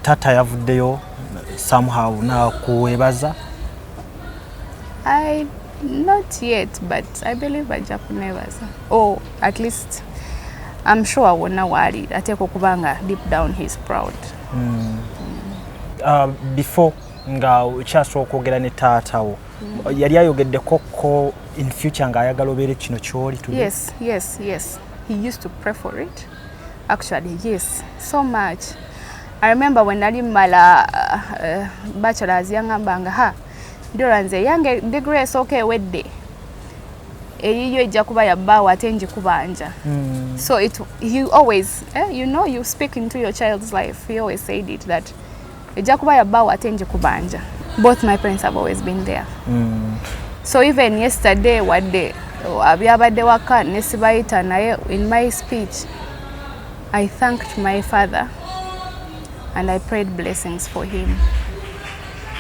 Tata yavuddeyo somehow nakuwebaza? I not yet, but I believe ajja kunebaza, or at least I'm sure wonna waali ateekwa okuba nga deep down he's proud. Before nga okyasooka okwogera ne taata wo, yali ayogeddeko ko in future ng'ayagala obeere kino kyoli today? Yes, he used to pray for it actually, yes, so much. I remember when nali mmala bachelors, yaŋŋambanga, "Ha, Dora, nze yange degree esooka ewedde, eyiyo ejja kuba yabbaawo ate njikubanja." So it he always you speak into your child's life. He always said it that ejja kuba yabbaawo ate njikubanja. Both my parents have always been there. So even yesterday, wadde byabadde waka ne sibayita, naye in my speech I thanked my father and I prayed blessings for him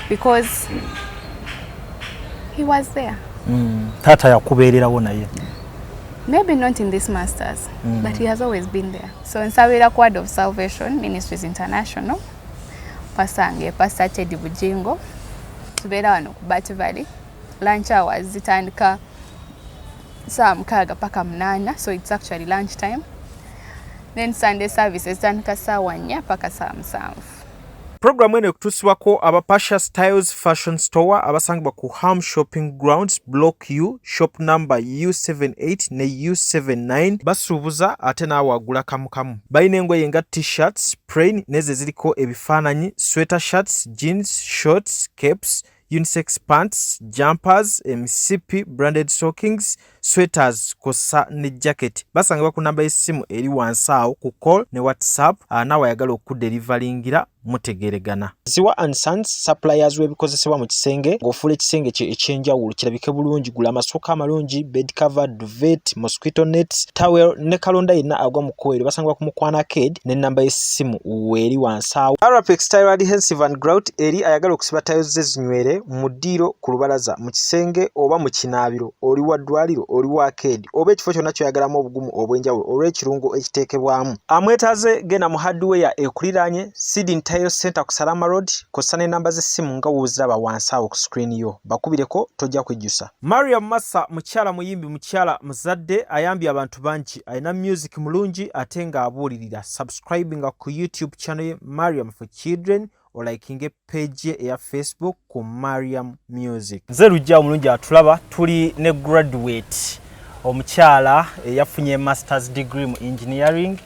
because he was there. Taata yakubeererawo naye? Maybe not in this masters, but he has always been there. So nsabira ku Word of Salvation Ministries International, pasange Pastor Teddy Bujingo. Tubeera wano ku Bat Valley. Lunch hours zitandika saa 6 paka 8, so it's actually lunch time. Then Sunday services zitandika saawa 4 paka saa 7. Puroguramu eno ekutuusibwako aba Pasha Styles Fashion Store abasangibwa ku Ham Shopping Grounds, Block U, shop number U78 ne U79. Basuubuza ate naawe agula kamukamu. Balina engoye nga T-shirts, plain n'ezo eziriko ebifaananyi, sweater shirts, jeans, shorts, capes, unisex pants, jumpers, emisipi, branded stockings, sweaters kw'ossa ne jacket. Basangibwa ku namba y'essimu eri wansi awo ku call ne WhatsApp. Naawe ayagala okuderivalingira mutegeregana. Ziwa and Sons, suppliers w'ebikozesebwa mu kisenge. Ng'ofuula ekisenge kye ekyenjawulo kirabike bulungi, gula amasuuka amalungi, bed cover, duvet, mosquito nets, towel ne kalonda yenna agwa mu kkoweero. Basangibwa ku Mukwana Arcade n'ennamba y'essimu weeri wansi awo. Arapex Tile Adhesive and Grout, eri ayagala okusiba tiles ze zinywere mu ddiiro, ku lubalaza, mu kisenge oba mu kinaabiro. Oli wa ddwaliro, oli wa arcade oba ekifo kyonna ky'oyagalamu obugumu obw'enjawulo olw'ekirungo ekiteekebwamu. Amwetaaze genda mu hardware ekuliraanye Sydney Tile Center ku Salama Road, kw'ossa n'ennamba z'essimu nga wooziraba wansi awo ku screen yo. Bakubireko, tojja kwejjusa. Mariam Massa mukyala muyimbi, mukyala muzadde, ayambye abantu bangi, alina music mulungi ate ng'abuulirira. Subscribinga ku YouTube channel ye Mariam for Children, olikinge page ye eya Facebook ku Mariam Music. Nze Lujja omulungi atulaba, tuli ne graduate omukyala eyafunye masters degree mu engineering.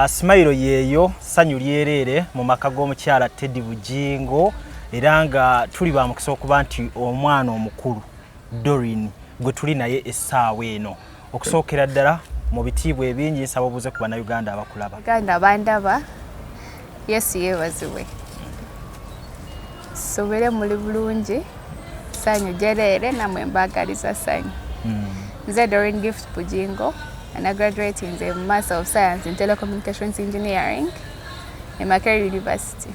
Smile yeeyo, ssanyu lyereere mu maka g'omukyala Teddy Bujingo, era nga tuli ba mukisa okuba nti omwana omukulu Doreen gwe tuli naye essaawa eno. Okusookera ddala, mu bitiibwa ebingi, nsaba obuuze ku Bannayuganda abakulaba. Uganda bandaba, Yesu yeebazibwe. Sobere muli bulungi, ssanyu jereere, namwe mbaagaliza ssanyu. Nze Doreen Gift Bujingo and I graduated in the Master of Science in Telecommunications Engineering in Makerere University.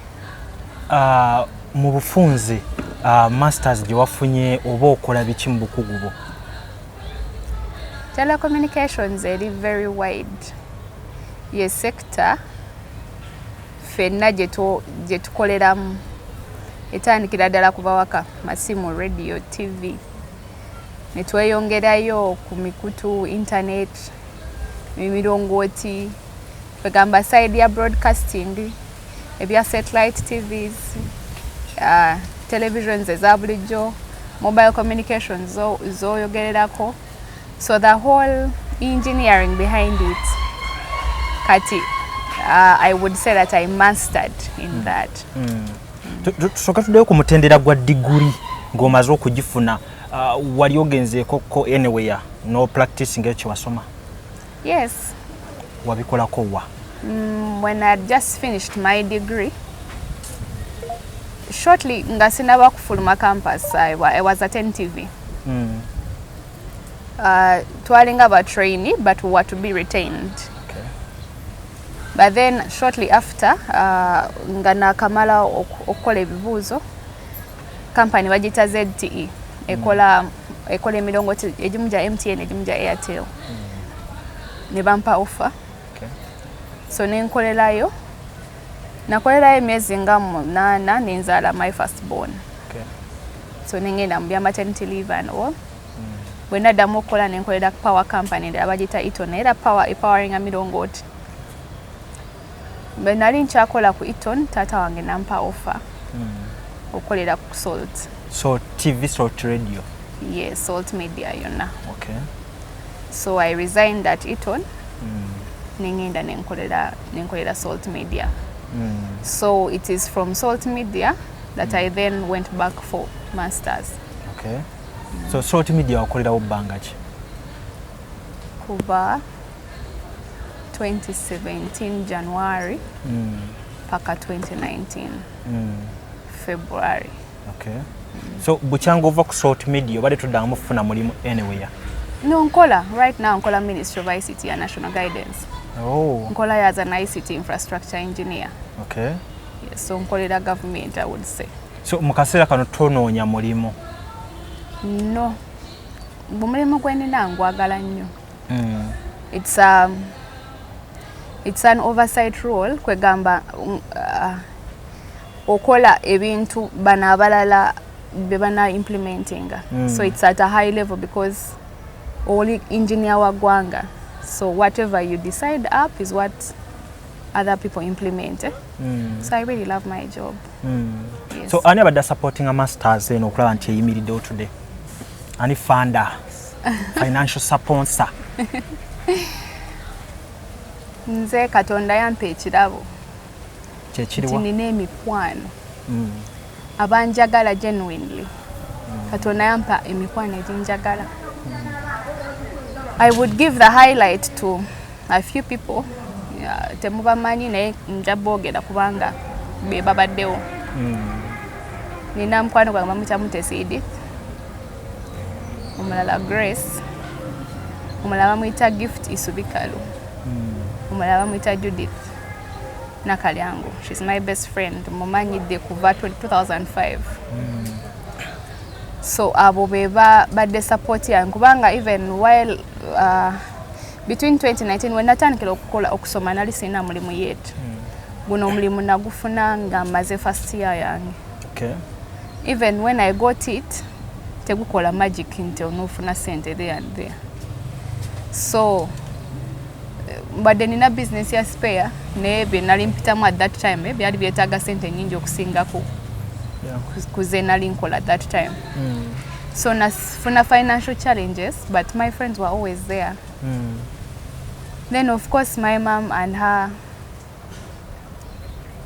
Mu bufunze, masters gye wafunye oba okola biki mu bukugu bwo? Telecommunications eri very wide, ye sector ffenna gye tukoleramu. Etandikira ddala kuva waka, masimu, radio, TV, ne tweyongerayo ku mikutu, internet, emirongooti, kwegamba side ya broadcasting, ebya satellite TVs, televisions eza bulijjo, mobile communications zoyogererako. So the whole engineering behind it, kati I would say that I mastered in that. Tusooka tuddeyo ku mutendera gwa diguri. Ng'omaze okugifuna, wali ogenzeeko ko anywhere no practicing ekyo kyewasoma? Yes. Wabikolako wa? When I had just finished my degree, shortly nga sinaba kufuluma campus, I was at NTV. Twalinga ba trainee, but we were to be retained. But then shortly after, nga nakamala okukola ebibuuzo, company bagiyita ZTE, ekola emirongooti egimu gya MTN, egimu gya Airtel, ne bampa offer. So nenkolerayo. Nakolerayo emyezi nga 8 nenzaala my first born. So nengenda mu bya maternity leave and all. Bwe naddamu okukola, nenkolera power company endala bagiyita Eton, naye era power epoweringa mirongooti. Bwe nali nkyakola ku Eton, taata wange nampa offer okukolera ku Salt. So TV, Salt Radio? Yes, Salt Media yonna. So I resigned at Eton, nengenda nenkolera Salt Media. So it is from Salt Media that I then went back for masters. Okay. So Salt Media wakolerawo bbanga ki? Kuva 2017 January paka 2019 February. Okay. So bukyanga ova ku Salt Media obadde toddangamu kufuna mulimu anywhere? No, nkola. Right now nkola Ministry of ICT and National Guidance. Nkola as an ICT infrastructure engineer. Yes, so nkolera government, I would say. So mu kaseera kano tonoonya mulimu? No, omulimu gwe nina ngwagala nnyo. It's an oversight role, kwegamba okola ebintu bano abalala be bana implementinga. So it's at a high level because oli engineer wa ggwanga, so whatever you decide up is what other people implement, eh? So I really love my job. Yes. So ani abadde supportinga masters eno okulaba nti eyimiriddewo today? Ani funder, financial sponsor? Nze Katonda yampa ekirabo nti Kyekiriwa? nina emikwano abanjagala genuinely. Katonda yampa emikwano eginjagala. I would give the highlight to a few people. Yeah, temubamanyi naye nja boogera kubanga be babaddewo. Nina mukwano gwange bamuyita Mutesi Edith, omulala Grace, omulala bamuyita Gift Isubikalu, omulala bamuyita Judith Nakalyango. She's my best friend, mumanyidde kuva 2005. So abo be badde support yange kubanga even while between 2019 when natandikira okukola, okusoma, nali sirina mulimu yet. Guno omulimu nagufuna nga maze first year yange. Even when I got it, tegukola magic nti onoofuna sente there and there. So mbadde nina business ya spare, naye bye nali mpitamu at that time byali byetaaga sente nyingi okusingako ku ze nali nkola at that time. So nafuna financial challenges, but my friends were always there. Then of course my mom and her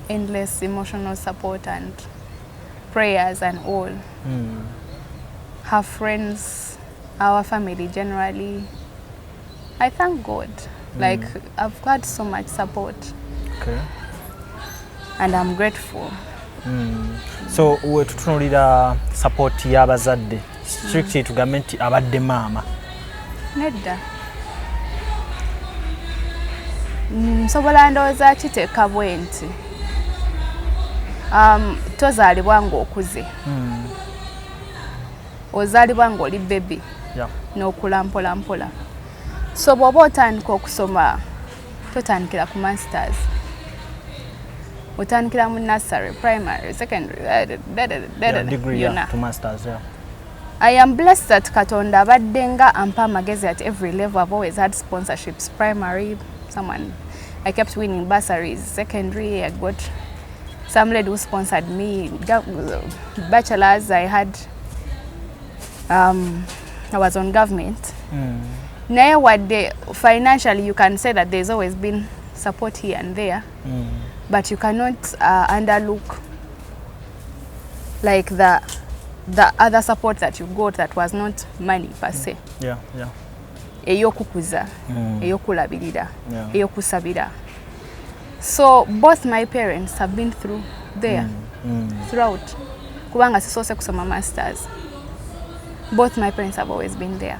endless emotional support and prayers and all. Her friends, our family generally. I thank God. Like, I've got so much support and I'm grateful. So we tutunuulira support y'abazadde, strictly tugambe nti abadde maama? Nedda. Nsobola ndowooza kiteeka bwe nti tozaalibwa ng'okuze, ozaalibwa ng'oli baby n'okula mpola mpola. So bw'oba otandika okusoma, totandikira ku masters, otandikira mu nursery, primary, secondary, Yeah, degree, yonna. Yeah, to masters, yeah. I am blessed that Katonda abadde nga ampa amagezi at every level. I've always had sponsorships. Primary, someone, I kept winning bursaries. Secondary, I got some lady who sponsored me. Bachelor's, I had, I was on government. Naye wadde financially you can say that there's always been support here and there, but you cannot underlook like the other support that you got that was not money per se, ey'okukuza, ey'okulabirira, ey'okusabira. So both my parents have been through there throughout, kubanga sisoose kusoma masters. Both my parents have always been there.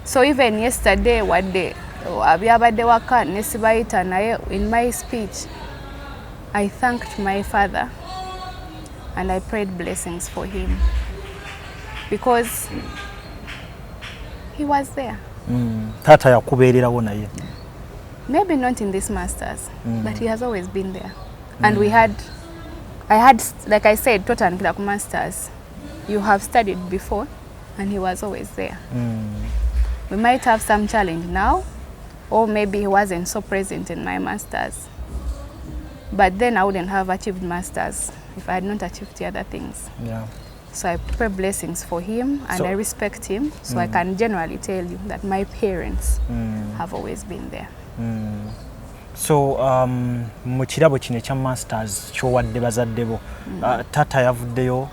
So even yesterday, wadde byabadde waka ne sibayita, naye in my speech I thanked my father and I prayed blessings for him because he was there. Taata yakubeererawo naye? Maybe not in this masters, but he has always been there. And we had I had, like I said, twatandikira ku masters. You have studied before and he was always there. We might have some challenge now, or maybe he wasn't so present in my masters, but then I wouldn't have achieved masters if I had not achieved the other things. So I pray blessings for him and I respect him. So I can generally tell you that my parents have always been there. So mu kirabo kino ekya masters kyowadde bazadde bo, taata yavuddeyo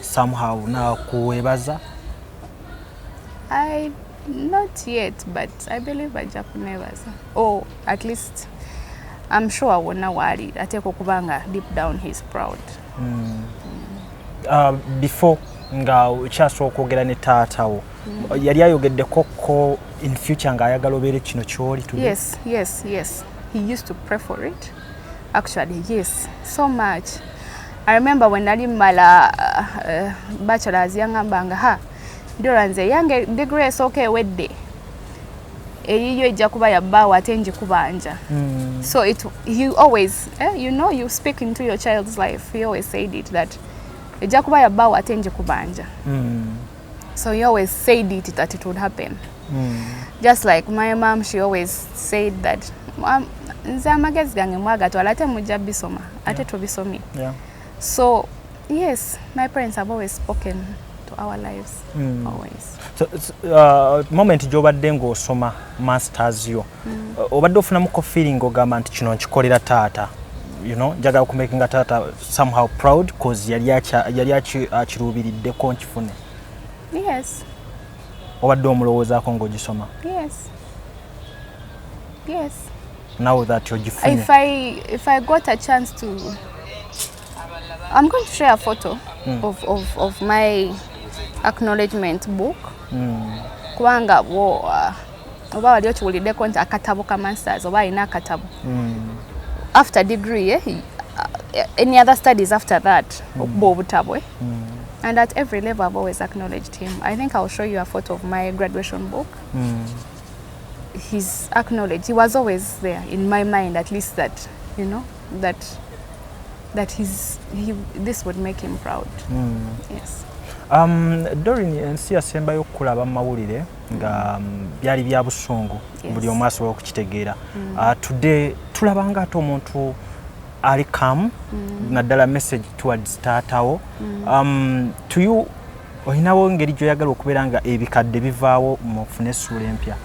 somehow nakuwebaza? I not yet, but I believe ajja kunebaza. Or at least I'm sure wonna waali ateekwa okuba nga deep down he's proud. Before nga okyasobola okwogera ne taata wo, yali ayogeddeko ko in future ng'ayagala obeere kino kyoli today? Yes. He used to pray for it. Actually, yes, so much. I remember when nali mmala bachelors, yaŋŋambanga, "Ha, Dora, nze yange degree esooka ewedde, eyiyo ejja kuba ya bbaawo ate njikubanja." So it he always you speak into your child's life. He always said it that ejja kuba ya bbaawo ate njikubanja. So he always said it that it would happen. Just like my mom, she always said that, "Nze amagezi gange mwagatwala ate mujja bisoma ate tubisomye." So yes, my parents have always spoken to our lives. Always. So, moment gy'obadde ng'osoma masters yo, obadde ofunamuko feeling ogamba nti kino nkikolera taata, njagala kumakinga taata somehow proud cause yali akiruubiriddeko nkifune? Yes. Obadde omulowoozaako ng'ogisoma? Yes. Now that ogifunye? If I got a chance to, I'm going to share a photo of my acknowledgement book. Kubanga bwo oba wali okiwuliddeko nti akatabo ka masters, oba alina akatabo after degree, eh, any other studies after that, okuba obutabo, eh? And at every level I've always acknowledged him. I think I'll show you a photo of my graduation book. He's acknowledged. He was always there in my mind, at least that that he's he this would make him proud. Yes. Doreen, ensi yasembayo okulaba mu mawulire nga byali bya busungu. Buli omu asobola okukitegeera. Today tulabanga ate omuntu ali calm, naddala message towards taatawo. To you, olinawo engeri gy'oyagala okubeera nga ebikadde bivaawo mufune essuula empya?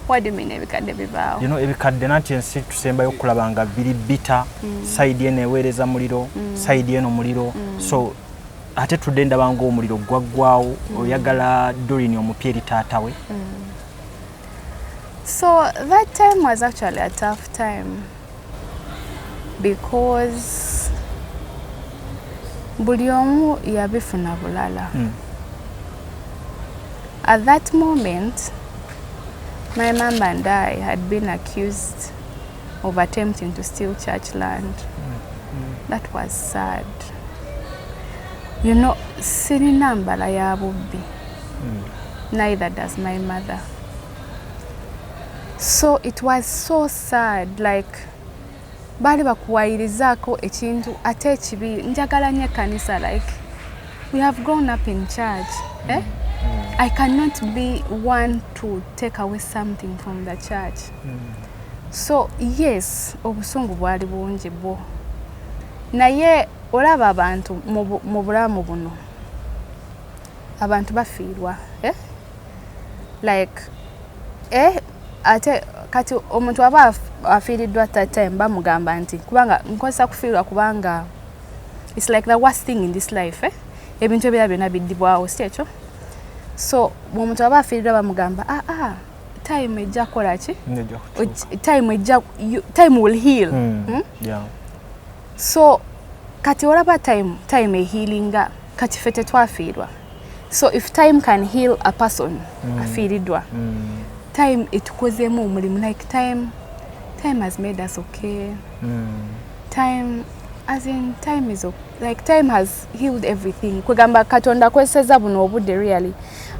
What do you mean, ebikadde bivaawo? Ebikadde nanti ensi tusembayo okulaba nga biri bitter, side eno eweereza muliro, side eno muliro. So ate tudde ndaba nga omuliro gwaggwawo. Oyagala Doreen omupya eri taata we? So that time was actually a tough time because buli omu yabifuna bulala. At that moment, my mom and I had been accused of attempting to steal church land. That was sad. Sirina mbala ya bubbi. Neither does my mother. So it was so sad, like baali bakuwayirizaako ekintu ate ekibi. Njagala nnyo ekkanisa, like we have grown up in church, eh? I cannot be one to take away something from the church. So yes, obusungu bwali bungi bwo, naye olaba abantu mu bulamu buno abantu bafiirwa, eh? Like, eh, ate kati omuntu aba afiiriddwa that time bamugamba nti kubanga nkozesa kufiirwa kubanga it's like the worst thing in this life, eh? Ebintu ebirala byonna biddibwawo, si ekyo? So omuntu aba afiiriddwa bamugamba, "Ah, ah, time ejja kukola ki?" Ejja kukyuka. Time ejja, time will heal. Yeah. So kati olaba time ehealinga. Kati ffe tetwafiirwa, so if time can heal a person afiiriddwa, time etukozeemu omulimu. Like time has made us okay. Time, as in time is like time has healed everything. Kwegamba Katonda akozeseza buno obudde really,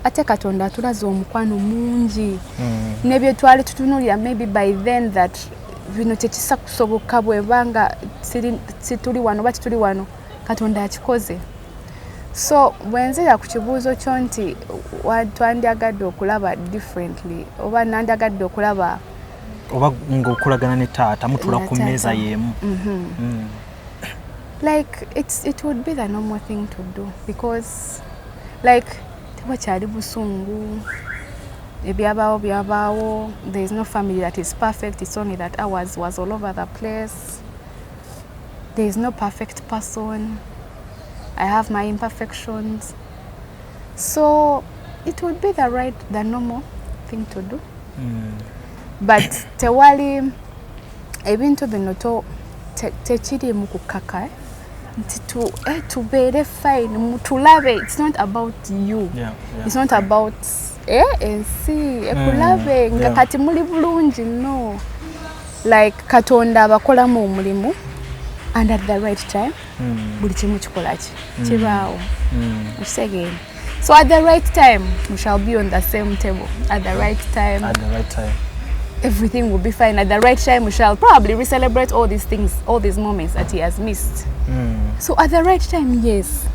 ate Katonda atulaze omukwano mungi. Nebye twali tutunuulira maybe by then that Bino tekisa kusoboka bwebanga situli wano oba tituli wano. Katonda akikoze. So bwenzira ku kibuuzo kyo nti twandyagadde okulaba differently oba nandyagadde okulaba oba ng'okolagana ne taata, mutula ku mmeeza y'emu. Like it would be the normal thing to do because like tewakyali busungu, ebyabaawo byabaawo. There is no family that is perfect. It's only that ours was all over the place. There is no perfect person. I have my imperfections, so it would be the normal thing to do. But tewali ebintu bino to tekiri mu kukaka, eh? Nti tubeere fine, tulabe. It's not about you. It's not about ensi ekulabe nga kati muli bulungi. No, like Katonda abakolamu omulimu and at the right time buli kimu kikola ki kibaawo. Okitegeera? So at the right time we shall be on the same table at the right time. At the right time. Everything will be fine. At the right time we shall probably re-celebrate all these things, all these moments that he has missed. So at the right time, yes.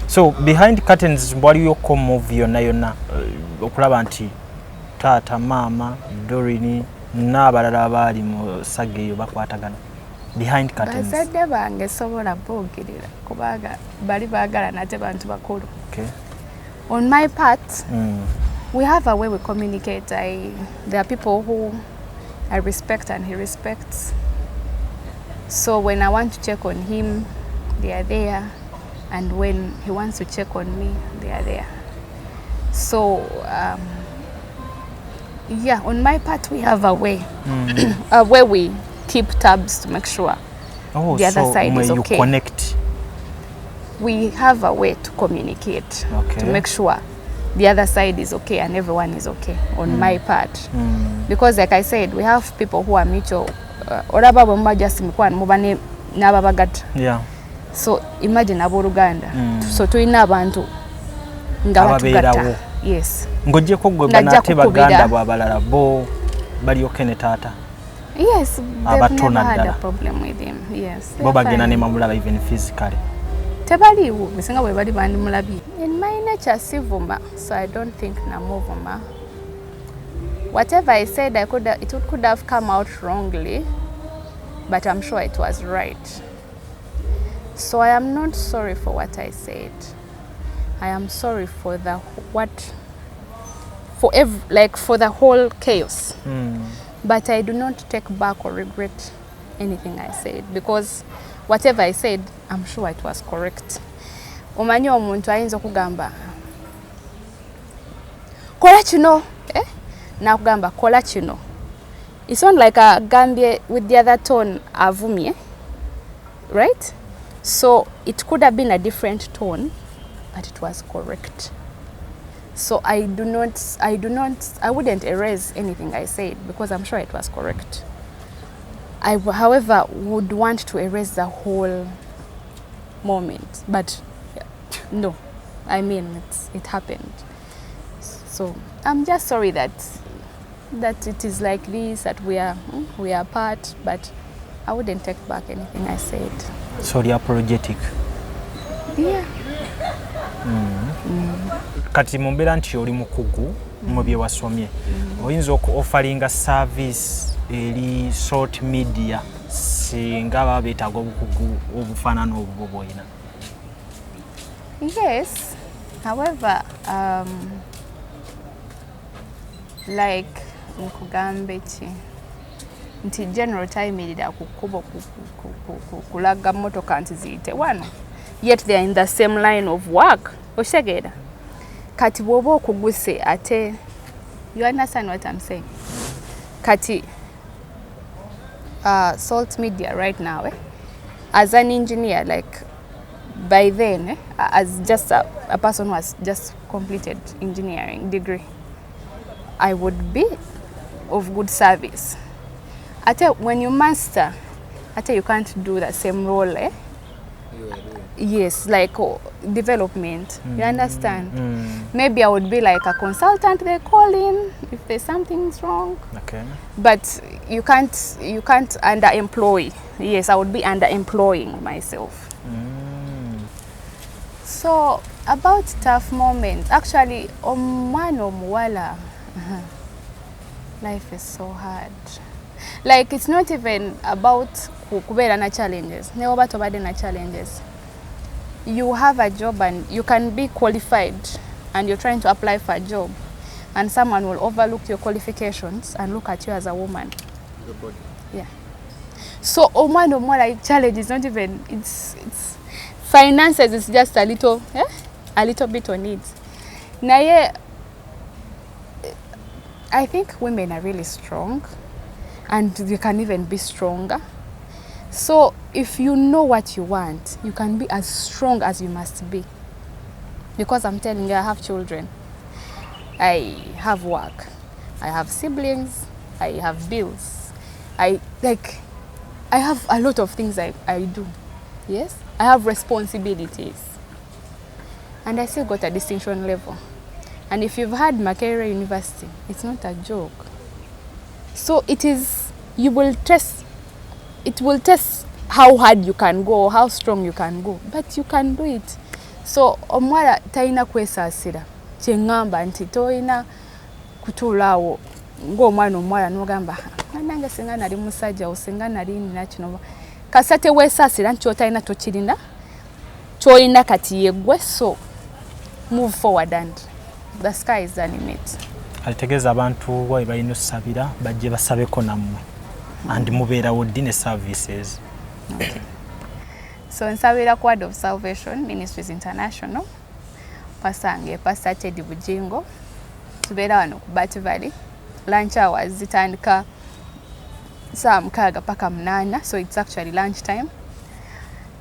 So behind curtains waliyoko movie yonna yonna okulaba nti taata, maama, Doreen n'abalala abaali mu saga eyo bakwatagana behind curtains? Bazadde bange sobola boogerera kubanga bali baagala nate bantu bakulu. On my part, we have a way we communicate. There are people who I respect and he respects. So when I want to check on him, they are there. And when he wants to check on me, they are there. So, yeah, on my part, we have a way, a way we keep tabs to make sure Oh, the other so side is you okay. connect. We have a way to communicate to make sure the other side is okay and everyone is okay on my part. Because like I said, we have people who are mutual. Olaba bwe muba just mikwano, muba n'ababagatta. So imagine abooluganda. So tulina abantu nga batugatta. Ababeerawo. Yes. Ng'oggyeko gwe Ng'ajja banate kukubira. baganda bo abalala bo balyoke ne taata? Yes, they've Abato never had a naddala. Problem with him. Yes, Bo they're bagenda fine. ne mamulaba even physically? Tebaliiwo, bisinga bwe bali bandimulabye. In my nature sivuma, so I don't think namuvuma. Whatever I said, it could have come out wrongly, but I'm sure it was right. So I am not sorry for what I said. I am sorry for the what for every, like for the whole chaos. But I do not take back or regret anything I said because whatever I said, I'm sure it was correct. Omanyi omuntu ayinza okugamba kola kino, eh? Nakugamba kola kino. It's not like agambye with the other tone avumye, right? So it could have been a different tone, but it was correct. So I wouldn't erase anything I said because I'm sure it was correct. I, however, would want to erase the whole moment, but yeah, no, I mean, it happened. So I'm just sorry that it is like this, that we are apart, but I wouldn't take back anything I said. So oli apologetic? Yeah. Kati mu mbeera nti oli mukugu mu bye wasomye, oyinza oku offeringa service eri Salt Media singa baba beetaaga obukugu obufaanana obwo bw'olina? Yes. However, like nkugambe ki nti general tayimirira ku kkubo kulaga mmotoka nti ziyite wano, yet they are in the same line of work. Okitegeera? Kati bw'oba okuguse ate, you understand what I'm saying? Kati Salt Media right now, eh, as an engineer, like by then, eh, as just a person who has just completed engineering degree, I would be of good service. Ate when you master, ate you can't do the same role, eh? Yes, like development. You understand? Maybe I would be like a consultant they call in if there's something's wrong. But you can't under-employ. Yes, I would be under-employing myself. So about tough moments, actually, omwana omuwala, life is so hard. Like, it's not even about kubeera na challenges. Ne woba tobadde na challenges, you have a job and you can be qualified and you're trying to apply for a job and someone will overlook your qualifications and look at you as a woman. Yeah. So omwana omuwala, challenge is not even, it's finances is just a little, eh? A little bit on it. Naye I think women are really strong and they can even be stronger. So if you know what you want, you can be as strong as you must be. Because I'm telling you, I have children. I have work. I have siblings. I have bills. I like I have a lot of things I do. Yes? I have responsibilities. And I still got a distinction level. And if you've had Makerere University, it's not a joke. So it is, you will test, it will test how hard you can go, how strong you can go, but you can do it. So omuwala talina kwesaasira. Kyeŋŋamba nti tolina kutuula awo ng'omwana omuwala n'ogamba, "Nange singa nali musajja o singa nali nina kino." Kasita teweesaasira nti kyotalina tokirina, kyolina kati yeggwe. So move forward and the sky is the limit. Alitegeeza abantu wawe balina osabira bajje basabeko nammwe and mubeerawo ddi ne services? Okay. So nsabira ku Word of Salvation Ministries International, pasange Pastor Teddy Bujingo. Tubeera wano ku Bat Valley. Lunch hours zitandika saa 6 paka 8, so it's actually lunch time.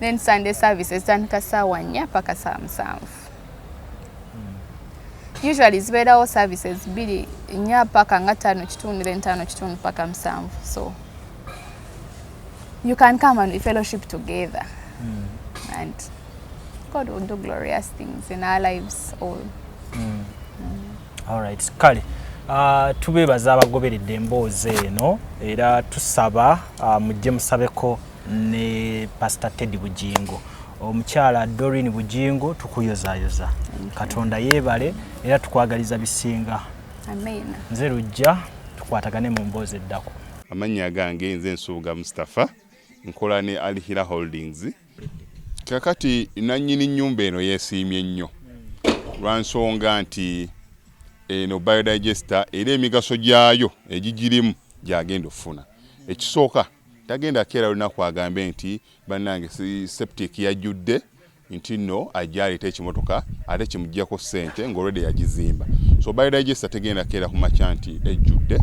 Then Sunday services zitandika saawa 4 paka saa 7. Usually zibeerawo services bbiri, 4 paka nga 5:15, then 5:15 paka 7. So you can come and we fellowship together and God will do glorious things in our lives all. Alright, kale tubeebaza abagoberedde emboozi eno era tusaba mujje musabeko ne Pastor Teddy Bujingo. Omukyala Doreen Bujingo, tukuyozaayoza, Katonda yeebale era tukwagaliza bisinga. Amen. Nze Lujja, tukwatagane mu mboozi eddako. Amannya gange nze Nsubuga Mustapha, nkola ne Alhira Holdings. Kakati nannyini nnyumba eno yeesiimye nnyo lwa nsonga nti eno biodigester era emigaso gyayo egigirimu gyagenda okufuna. Ekisooka, tagenda keera lunaku agambe nti bannange septic yajjudde, nti nno ajja aleeta ekimotoka ate kimuggyako ssente ng'olwedde yagizimba. So biodigester tegenda keera ku makya nti ejjudde.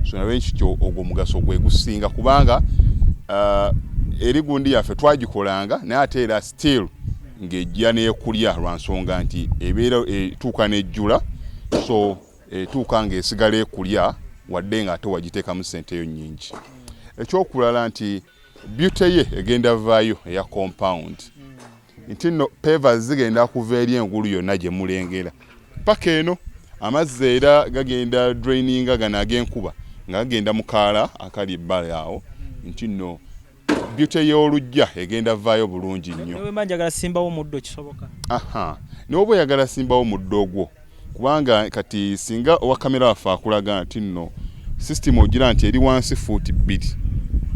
So nalwekityo ogwo omugaso gwe gusinga, kubanga eri gundi yaffe twagikolanga naye ate era still ng'ejja n'ekulya lwa nsonga nti ebeera etuuka n'ejjula. So etuuka ng'esigala ekulya wadde nga ate wagiteekamu ssente yo nnyingi. Ekyokulala nti beauty ye egenda vaayo eya compound, nti nno pavers zigenda kuva eri engulu yonna gye mulengera paka eno. Amazzi era gagenda draininga gano ag'enkuba nga gagenda mu kaala akali ebbali awo, nti nno beauty y'oluggya egenda vaayo bulungi nnyo. Newemba njagala simbawo omuddo, kisoboka? Aha, n'oba oyagala simbawo muddo ogwo, kubanga kati singa owa kamera waffe akulaga nti nno system ogira nti eri wansi fuuti 2,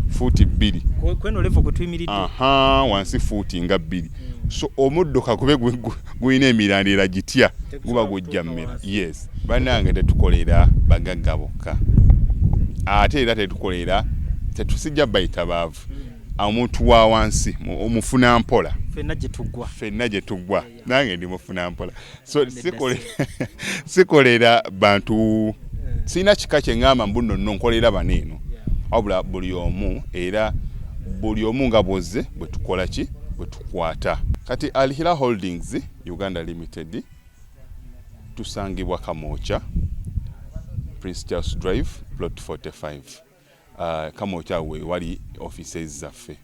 fuuti 2. Kweno level kwe tuyimiridde. Aha, wansi fuuti nga 2. So omuddo kakube gulina emirandira gitya, guba gujja mmera. Yes, bannange, tetukolera bagagga bokka, ate era tetukolera, tetusijja bayita baavu. Omuntu wa wansi omufuna mpola. Ffenna gye tuggwa. Ffenna gye tuggwa, nange ndi mufuna mpola. So sikolera bantu, sirina kika kye ŋŋamba mbu nno nno nkolera bano eno, wabula buli omu, era buli omu nga bwozze bwe tukola ki bwe tukwata. Kati Alhira Holdings Uganda Limited tusangibwa Kamwokya, Prince Charles Drive, plot 45. Kamwokya we wali offices zaffe.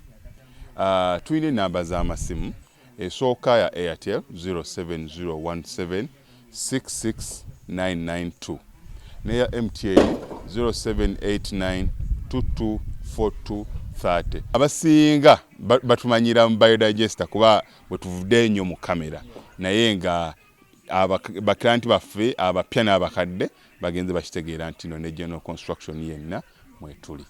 Tulina enamba z'amasimu. Esooka ya Airtel, 07017 66992, neya MTN 0789 224230. Abasinga batumanyira mu biodigester kuba bwe tuvudde ennyo mu kamera, naye nga baklienti baffe abapya n'abakadde bagenze bakitegeera nti no ne general construction yenna mwetuli.